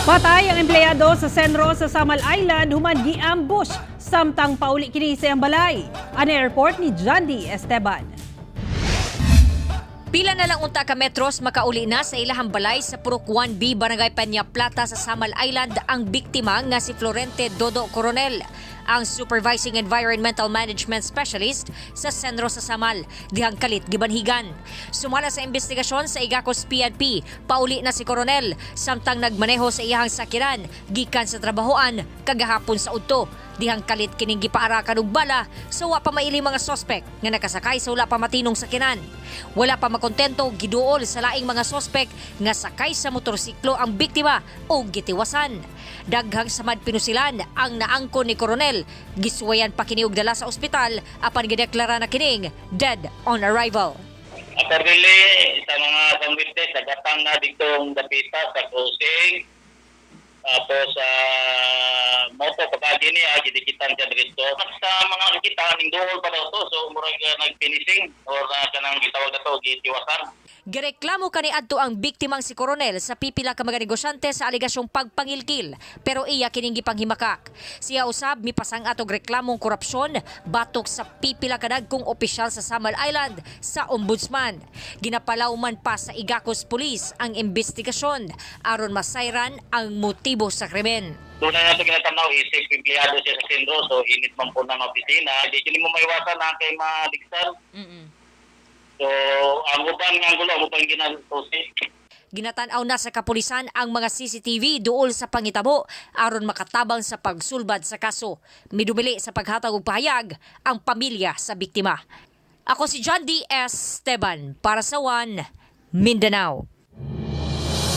Patay ang empleyado sa Cenro sa Samal Island human gi-ambush samtang pauli kini sa iyang balay. Ang report ni Jandy Esteban. Pila na lang unta ka metros, makauli na sa ilahang balay sa Purok 1B, Barangay Peña Plata sa Samal Island ang biktima nga si Florente Dodo Coronel, ang Supervising Environmental Management Specialist sa Cenro sa Samal, dihang kalit gibanhigan. Sumala sa investigasyon sa Igacos PNP, pauli na si Coronel samtang nagmaneho sa iyahang sakyanan gikan sa trabahoan kagahapon sa udto. Dihang kalit kining gipaarakan og bala sa wa pa maili mga sospek nga nakasakay sa wala pa matinong sakyanan. Wala pa makontento, giduol sa laing mga sospek nga sakay sa motorsiklo ang biktima o gitiwasan. Daghang samad pinusilan ang naangkon ni Coronel. Gisuwayan pa kini og dala sa ospital apan gideklara na kining dead on arrival. Accordingly, sa mga witness, nagatang na ditong dapita sa crossing. Tapos sa moto pagkagi niya, gidikitan siya dito. Sa mga kita, ning duol pa daw to. So, murag nag-finishing or kanang gitawag na to, gitiwasan. Gireklamo kaniadto ang biktimang si Coronel sa pipila ka mga negosyante sa aligasyong pagpangilkil, pero iya kining gipanghimakak. Siya usab mipasang-at og reklamong korupsyon batok sa pipila ka dagkong opisyal sa Samal Island sa ombudsman. Ginapalaw man pa sa Igacos Police ang investigasyon aron masayran ang motibo sa krimen. Doon na natin ginatanaw, isip empleyado siya sa Cenro, so init man po ng opisina. Di kini mo maiwasan na kay madigsan. So, ang uban nga ang gulo, ang uban ginasusi. Ginatan-aw na sa kapulisan ang mga CCTV duol sa pangitabo aron makatabang sa pagsulbad sa kaso. Midumili sa paghatag og pahayag ang pamilya sa biktima. Ako si John D. Esteban para sa One Mindanao.